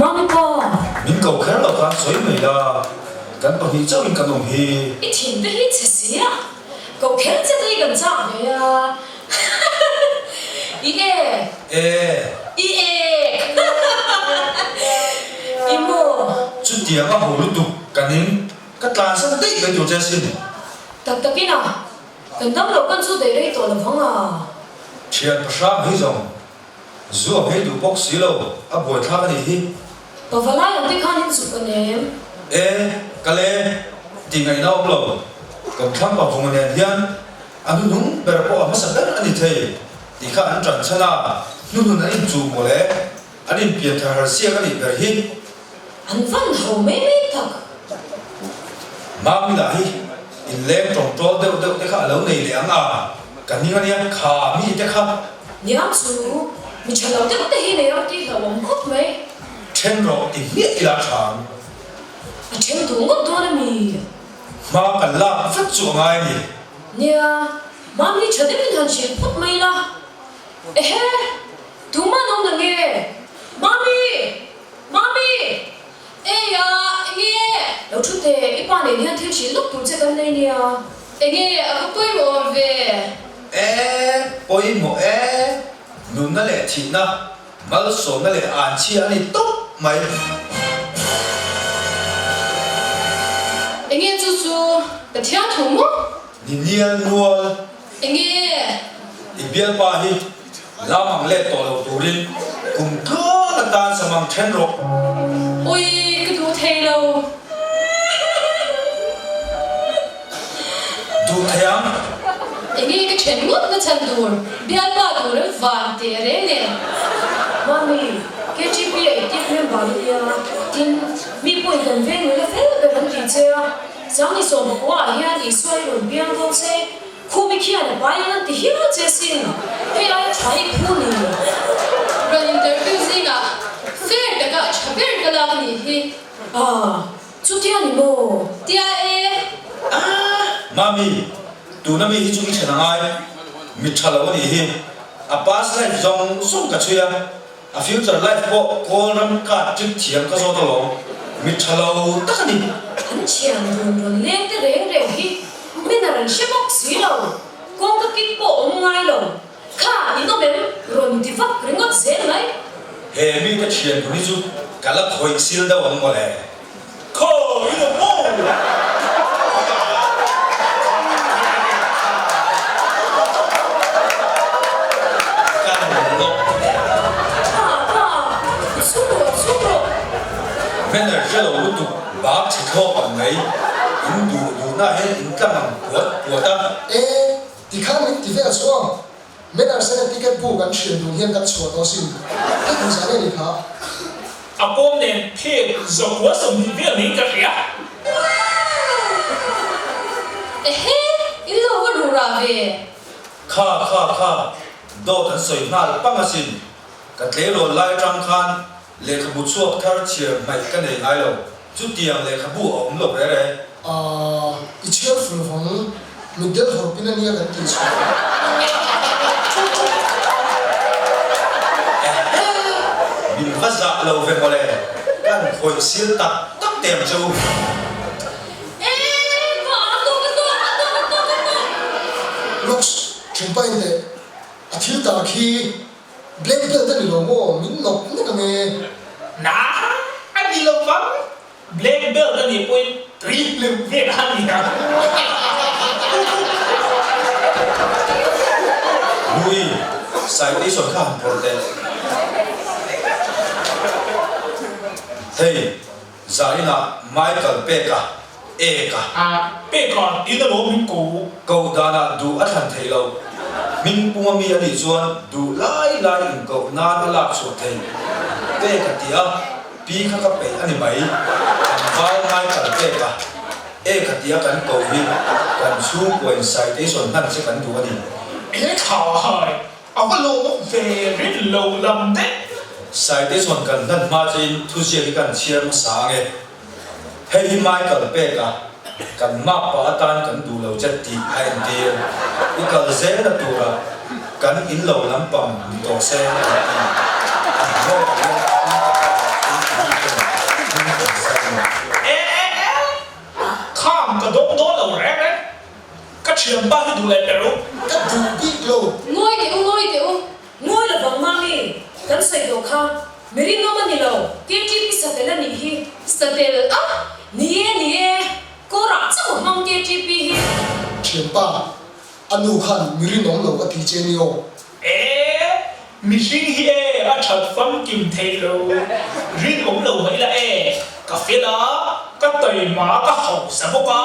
Mami pa. Min ko kher lo khan sawi mai la, kan pahnih chauhin kan awm hi. I thin te hi chhe si a, ko kher che te hi kan chak ve a. I e. E. I e. I maw. Chutiang a ho lutuk kan in ka tlansan daih mai tur che asin. Tak takin a, kan dam loh kan chu daih rei tawh lo vang a. Thian pahrang hi zawng zu a phei duh bawk si lo, a buaithlak a nih hi. Pavalai ang te khan in zuk a nem. E, kal e, tih ngaihna awm lo. Kawmthlang pavunga nen hian a hnuhnung ber pawh a hmasa ber a ni thei tih kha an ṭan chhan a, hnuhnun an inchuh maw le, an inpian thar har siak a nih ber hi. An van ho mai mai tak. Mami lah hi inleng tawngtawl deuh deuh te kha a lo nei leh ang a, ka ning a nia, kha mi te kha. Nia chu, mi tha lo deuh te hi nei ang tih hlauhawm khawp mai. Then rawh ti hmiah ila tha ang. A then duh ngawt dawn a mi? Hma kan lak vat chu a ngai a ni. Nia, Mami tha deuhin han hrilh phawt mai la. Ehe, tuman awm na nge? Mami! Mami! Ei a, enge? Lo thu teh, i pa nen hian thil hrilh lawk tur che kan nei nia. Enge a va pawimawh awm ve? E, pawimawh e, nunna leh thihna, malsawmna leh anchhia a ni tawp mai. Enge chu chu Pathian thu maw? Ni nial nual. Enge? I bialpa hi lam ang let tawh lo turin kum tluang atan samang then rawh. Ui, ka duh thei lo. Duh thei ang. Enge ka then ngawt na chhan tur, bialpa tur an van teh reng nen. Mami, KTP a i tip member i nia, tin, mi pawhin kan veng nula fel ber an tih che a, Sangni sawmpakua ah hian Isua hi rawn piang dawn se, Khumi khian a pai ang an ti hial che sin, hei aia tha i phu ni. Rawn interview zingah fair taka a tha ber ka lak a nih hi. Ah, chutia ni maw? Tia e. Ah, Mami, tuna mi hi chu i then a ngai, mi tha lo a nih hi. A past life zawng zawng ka chhui a, a future life pawh kawl ram card trip thiam ka zawt alawm, mi tha lo tak a ni. An thian dun rawn leng te reng reng hi min a rawn hre bawk si lo, kawngka kik pawh awm ngai lo, kha in awm em rawn ti vak ringawt zel mai. He mite thian dun hi chu ka la khawih sil deuh ang mawle. Kha in awm maw? Kan lawk. Kha kha, chhung rawh chhung rawh. Banner hre lo lutuk bak chhe thlawk ang mai. In duh duhna ah hian in tlang ang puat puat a. E, tikhan min ti vel chuang. Manner Senate ticket bu kan hriat dun hian kan chhuah tawh sin. Hei kum zan e ni kha. A kawm nen phek zakua 20 vel niin ka hria. Ehe, in lo va ru rah ve. Kha kha kha, dawt an sawi nghal pang asin. Ka tleirawl lai atang khan lehkhabu chhuak thar chhiar hmaih ka nei ngai lo. Chutiang lehkhabu a awm lo reh reh. Aaa, i chhiar ful vang, mitdel hawrpin a nia kan tih chhuah. Ehe, min va zah lo ve mawle, kan khawih sil tak tak te ang che u. Eee, ka a tawk a tawk a tawk a tawk a tawk. Lux, thinpa in teh, a thil tar khi Black belt a ni lo maw? Min nawk nek ang e. Na, a ni lo vang. Black belt a nih pawhin tui hleuh vel a ni ang. Louis, citation kha han phawrh teh. Hei, zainah Michael peka, eka. A, peka tiin alawm min ko. Koh danah duh a thlan theih loh. Hming puma mi a nih chuan duh lai lai inkoh nan a lak chhuah thei. Peka tih a, pi kha ka peih a ni mai. Kan vai Michael peka, eka tih a kan koh hi kan chhungkua in citation hman che kan duh a ni. Eka hai, a va lawmawm ve rin lo lam deuh. Citation kan hlan hma chein thuziak hi kan chhiar hmasa ang e. Hei hi Michael peka kan map pah atan kan duh lo che tih a entir. I kal zelna tura kan in lo lampang ni tawh se kan ti. An hlawk leh in ka pa in ti. Kan sawi tawh kha, mi rinawm a ni lo, KTP satel a nih hi. Satel a? Ni e, ni e, kawrah chauh a hmang KTP hi. Thianpa, a nu khan mi rinawm lo a ti che ni aw. E, mihring hi e a that famkim theih lo, rinawm lo mah ila e, ka fel a, ka taima a, ka hausa bawk a.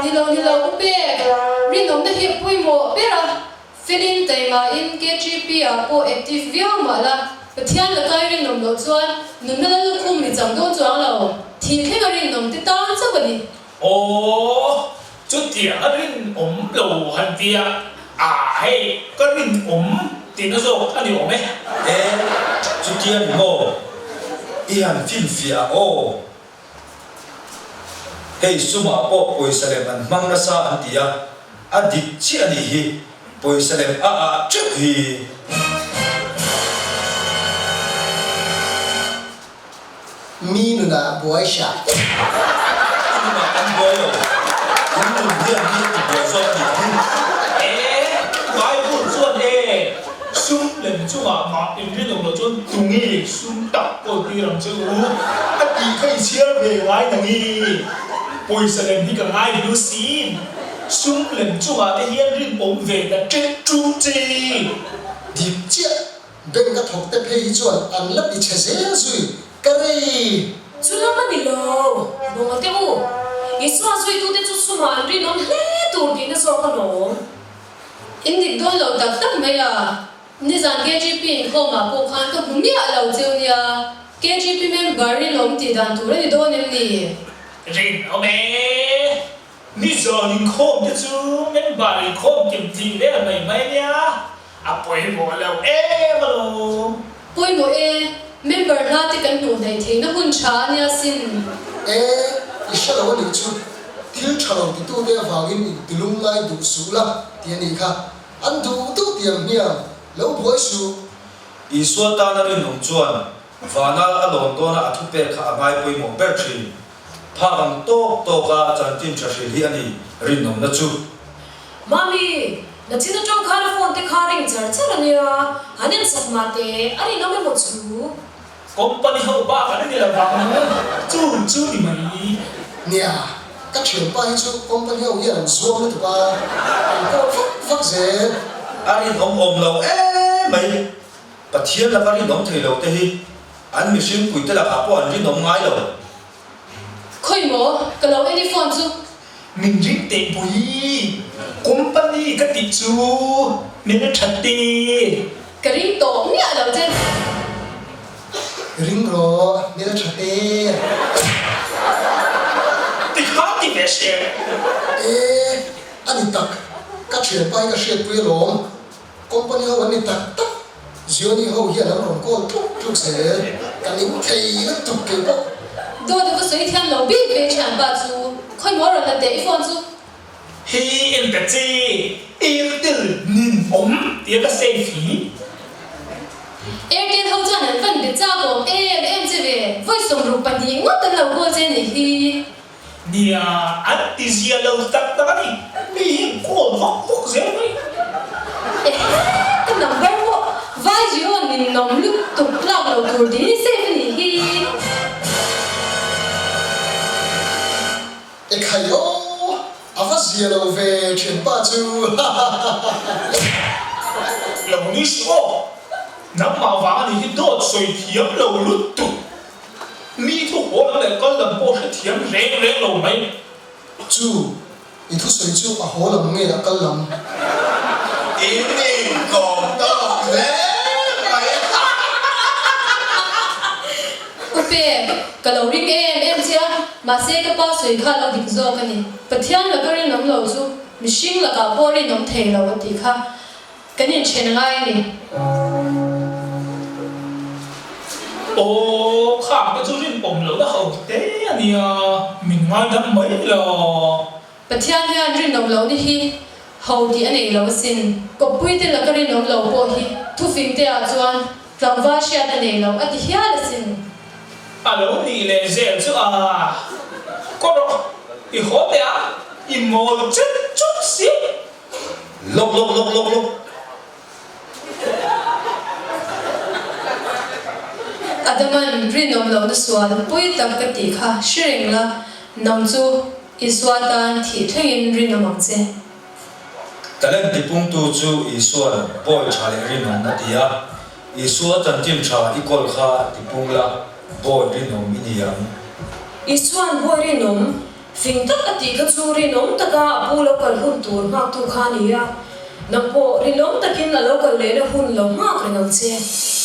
Ni lo, ni lo, u pek, rinawmna hi a pawimawh ber a, Felin taimain KTP ah pawh active viau mah la, Pathian lakai rinawm loh chuan nunna la lukhum mi chang dawn chuang lo, thih thleng a rinawm te tan chauh a ni. Aw, chutiang a rinawm lo han ti a, a hei ka rinawm tihna zawk a ni awm e. E, chutia ni maw? I han finfiah ang aw. Hei sumah pawh pawisa lem an hmang nasa an ti a, a dik chiah a nih hi, pawisa lem a ah teuh hi. Mi nunah buai hriat. I nunah an buai lo, in nun hian mi a ti buai zawk a nih hi. E, Bible chuan e, Sum lem chungah mah inrinawm loh chuan tunge sum tak kawl tir ang che u? A tih kha i chhiar ve ngai nangi? Pawisa lem hi ka ngai hlu sin. Sum lem chungah te hian rinawm ve ta ṭeh ṭuh che. Dik chiah, bank a thawk te phei hi chuan an la ti chhe zel zui ka rei. Chu lam a ni lo, Bunga te u. Isua zuitute chu sumah an rinawm hle tur tihna zawk alawm. In dik dawn lo tak tak mai a, nizan KGP inkhawmah pawh khan ka hmu miah lo cheu nia, KGP member rinawm tih dan tur a ni dawn em ni? Rinawm e, nizan inkhawm te chu member inkhawm kim tih vel mai mai a nia, a pawimawh lo em alawm. Pawimawh e, member hla te kan hmuh hnaih theihna hun tha a nia sin. E, i hre lo a nih chu, thil tha lo titute avangin in tilung ngai duh suh la ti a nih kha. An duh duh tiang hniang lo buai suh. Isua tana rinawm chuan vana a lawn dawna a thupek kha a ngai pawimawh ber thin. Phak ang tawk tawka chanchin tha hril hi a ni rinawmna chu. Mami, nachin atang khan a phone te kha ring char char a nia, han en sak mah teh, a rinawm emaw chu? Company ho bak an ni lo vang, chu chu ni mai. Nia, ka thianpa hi chu company ho hian an zuam lutuk a, an call vak vak zel. A rinawm awm lo em mai, Pathian laka rinawm thei lo te hi an mihring puite lakah pawh an rinawm ngai lo. Khawi maw, ka lo en i phone chu. Min ring teh pui, company ka tih chu min a that te. Ka ring tawh miah lo che. Ring rawh, min a tha te. Ti khan ti ve se. E, a ni tak, ka thianpa hi ka hriatpui alawm. Company ho an ni tak tak, Zioni ho hian an rawn call tluk tluk zel, ka ning thei lutuk kei pawh. Dawt a va sawi thiam lo bik ve thianpa chu, khawi maw rawn la teh i phone chu. Hi en ta che, Airtel nin awm tia ka save hi. Airtel ho chuan an van be chak awm em em che ve, vawi 62 ngawt an lo call che nih hi. Nia, an ti zia lo tak tak a ni. Mi hi call vak vak zel mai. Ehe, ka number pawh Vai Zion min nawm lutuk tlak lo tur dil i save a nih hi. Ekhai aw, a va zia lo ve thianpa chu hahahaha. Lo ni suh aw, nangmah vang a nih hi dawt sawi thiam lo lutuk. Mi thu haw lam leh kal lam pawh hrethiam reng reng lo mai. Chu, i thusawi chu a haw lam nge a kal lam? In inkawm tawk hle mai. Upe, ka lo ring em em che a, mahse ka pa sawi kha lo dik zawk a ni. Pathian laka rinawm lo chu mihring lakah pawh rinawm thei lo a tih kha. Kan inthen a ngai a ni. Aw, khang te chu rinawm lohna ho te a nia, min ngaidam mai lo. Pathian hian rinawm lohna hi ho tih a nei lo asin. Kawppui te laka rinawm lo pawh hi thufing te ah chuan tlangval hriat a nei lo a ti hial asin. A lo nih leh zel chu a kawr rawh, i haw teh a, i mawl chut chut si. Lawk lawk lawk lawk lawk. Adaman rinawm lohna sual pui tak ka tih kha hre reng la, nang chu Isua tan thih thlengin rinawm ang che. Talent tipungtu chu Isua'n bawi tha leh rinawm a ti a. Isua chanchin tha i kawl kha tipung la, bawi rinawm i ni ang. Isua'n bawi rinawm Fing tak a tih kha chu rinawm taka a pu lo kal hun tur nghaktu kha a ni a, nang pawh rinawm takin a lo kal lehna hun lo nghak reng ang che.